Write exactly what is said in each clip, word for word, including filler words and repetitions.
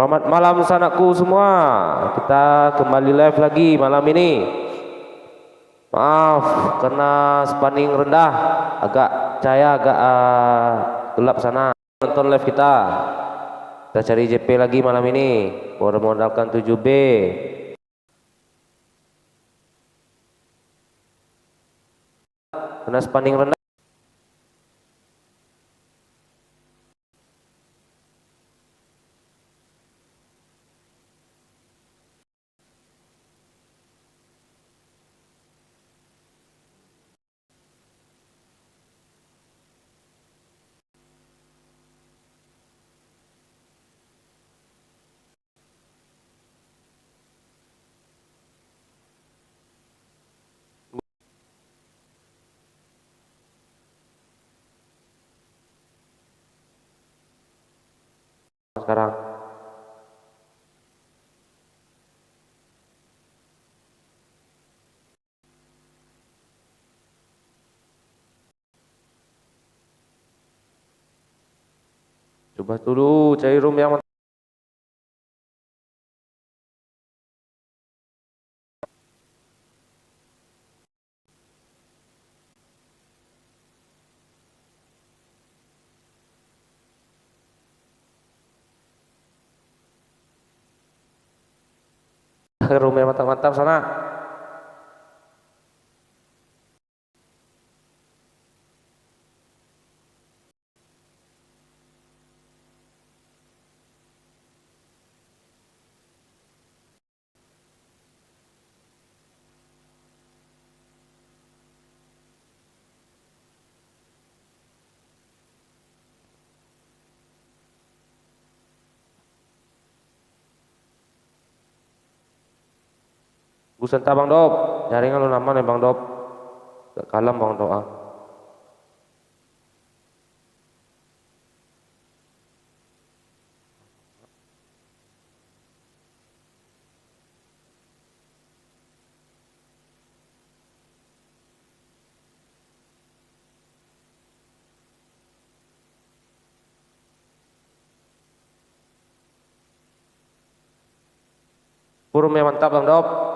Selamat malam sanakku semua. Kita kembali live lagi malam ini. Maaf, karena spanding rendah, agak cahaya agak, ah, gelap sana. Nonton live kita. Kita cari J P lagi malam ini. Bermodalkan tujuh B. Karena spanding rendah. Sekarang. Coba dulu cari room yang Rumah mantap-mantap sana. Gusan tak Bang Dop, jaringan lu aman ya Bang Dop. Gak kalem Bang Dop ah. Forum yang mantap Bang Dop.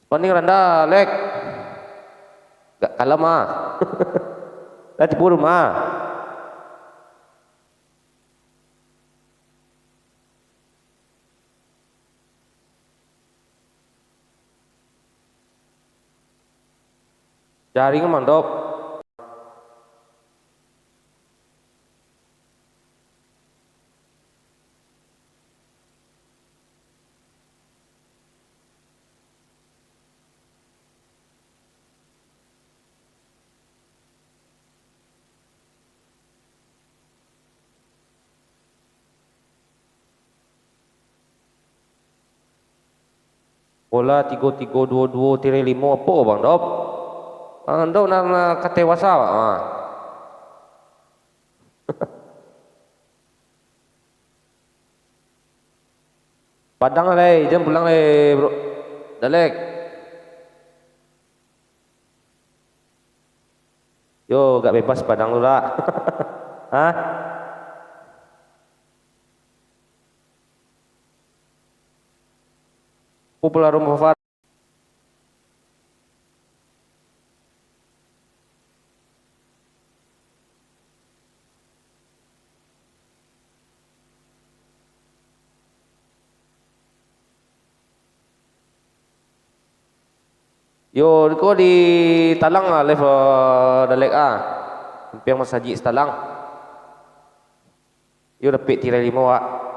Spanding randah, Lek. Gak kalem ah. Lah tipu rumah. Jaringan mandop. Bola tigo tigo duo duo tirai limo apo, Bang Dop? Bang Dop nan, nan katewasa, Pak. Ah. Padang lai, jan pulang lai, Bro. Dalek. Yo, gak bebas Padang tu lah. Hah? Popular Rumah Far. Yo, ko di Talang lah live, eh, Dalek ah. Sampiang masajik Talang. Yo dapek tirai limo, Wak.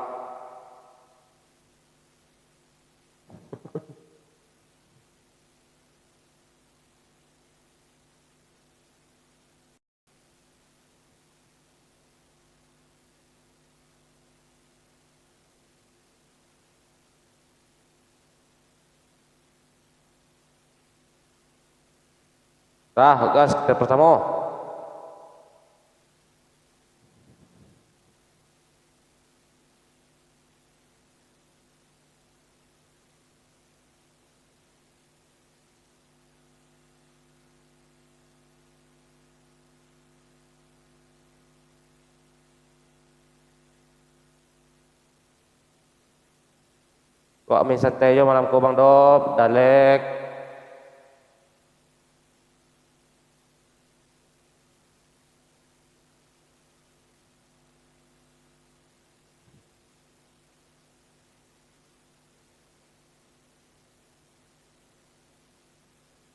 Dah, gas, kita pertama. Wak main santai jo malam ko, Bang Dop, Dalek.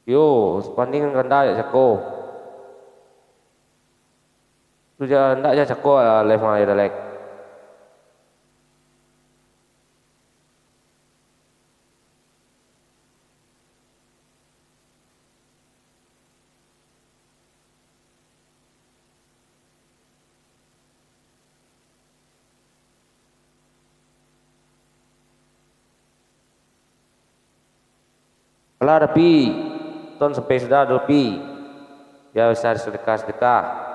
Yo, spanding randah jak cako. Tu ja, ndak ja cako lah, live mah, yo, Dalek. Alah, Dapi, ton sampai sudah, Dapi. Biar bisa sedekah-sedekah.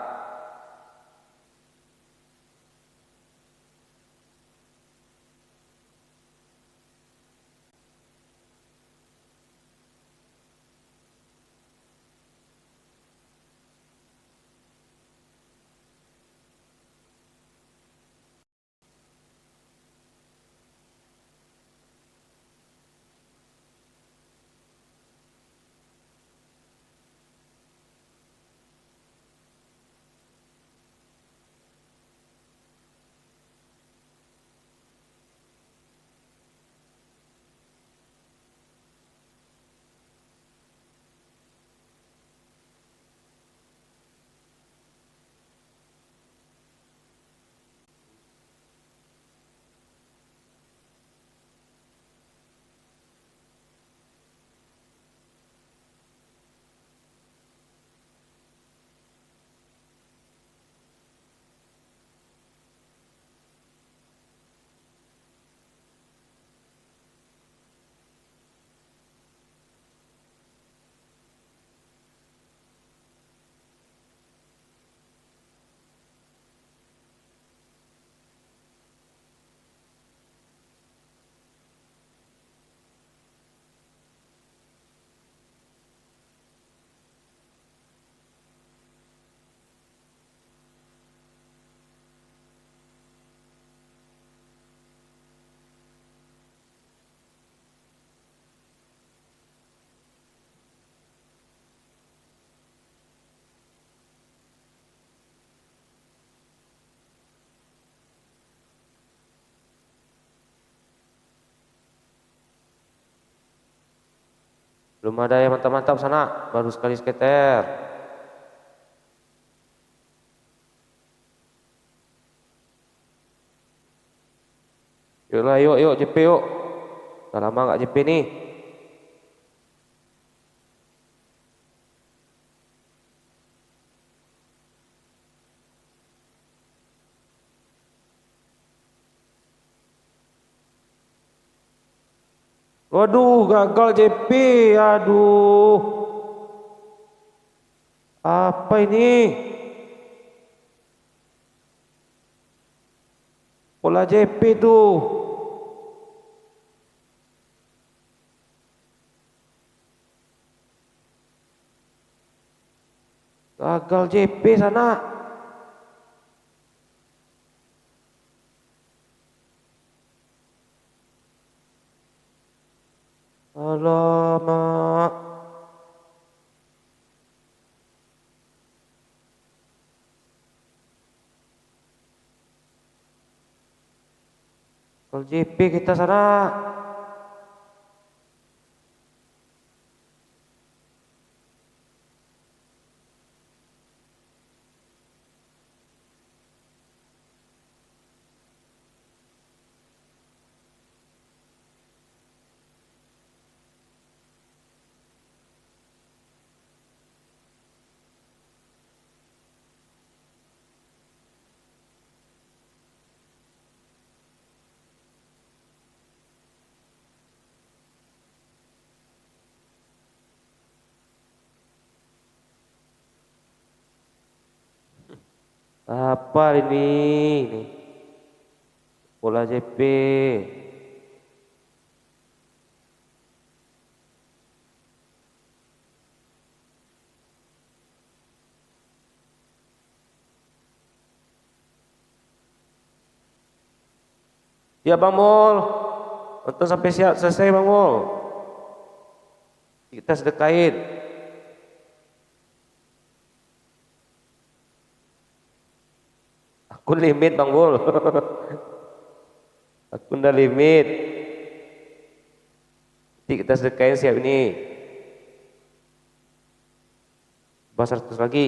Belum ada yang mantap-mantap, sanak, baru sekali scatter. Yuklah, yuk, yuk, J P, yuk. Dah lama nggak J P nih. Waduh, gagal J P, aduh. Apa ini? Pola J P tu. Gagal J P, sanak. Alamak. Kalau J P kita, sanak. Apa ini? Ini. Bola J P. Siap, Bang Mul. Nonton sampai siap, selesai, Bang Mul. Kita sedekahin. Akun limit, Bang Mul. Akun dah limit. Nanti kita sedekahin siap ini. Tambah seratus lagi.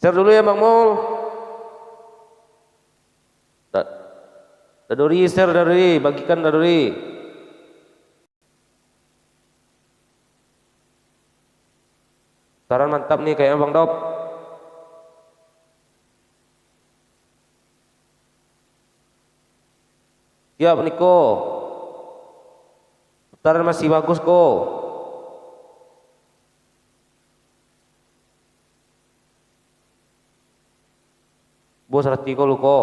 Share dulu ya, Bang Mul. Da-, Daduri, share Daduri, bagikan Daduri. Putaran mantap ni kayaknya, Bang Dop. Siap, Niko. Putaran masih bagus ko. Bos Rati ko lu ko.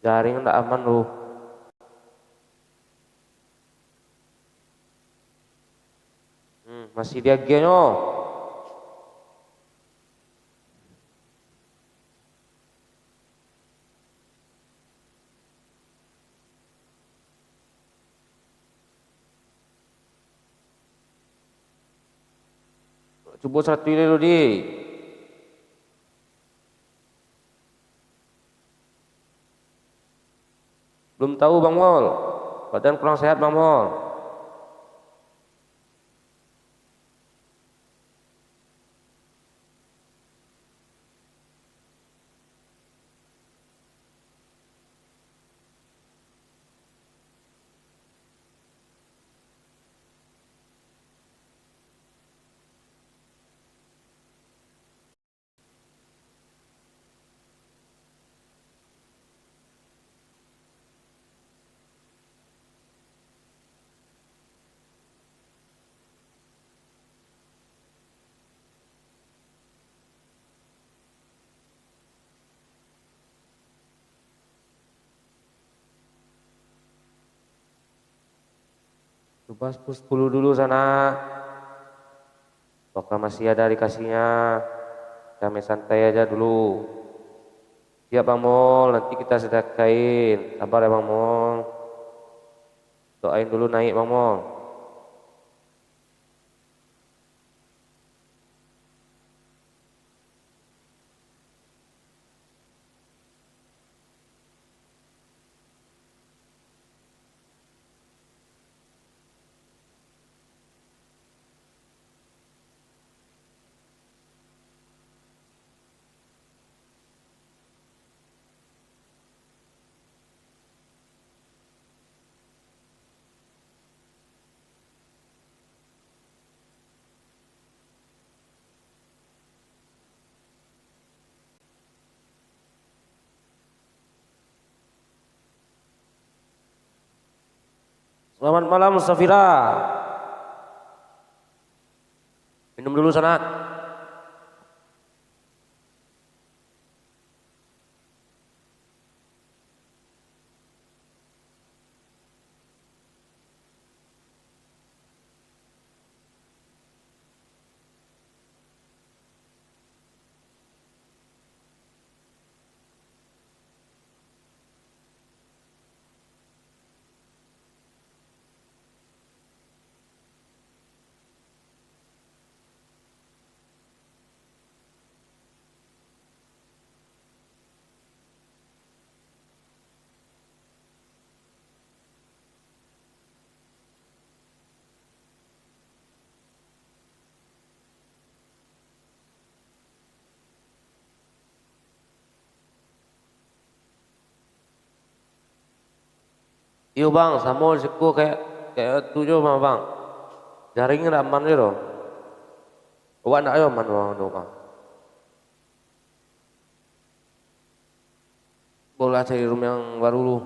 Jaring ndak aman tu. Hmm, masih diagiahnyo. Cubo saratuih dulu, di. Belum tahu, Bang Mol. Badan kurang sehat, Bang Mol. Coba sepuluh dulu, sanak. Apakah masih ada dikasihnya? Kami santai aja dulu. Siap, Bang Mol, nanti kita sedekahin. Sabar ya, Bang Mol. Doain dulu naik, Bang Mol. Selamat malam, Safira. Minum dulu, sanak. Iyo, Bang, samo siko kayak, kayak tu jo mah, Bang. Jaring dak aman jo doh. Awak ndak aman, Bang, tu, Bang. Bolah cari rumah yang baru lu.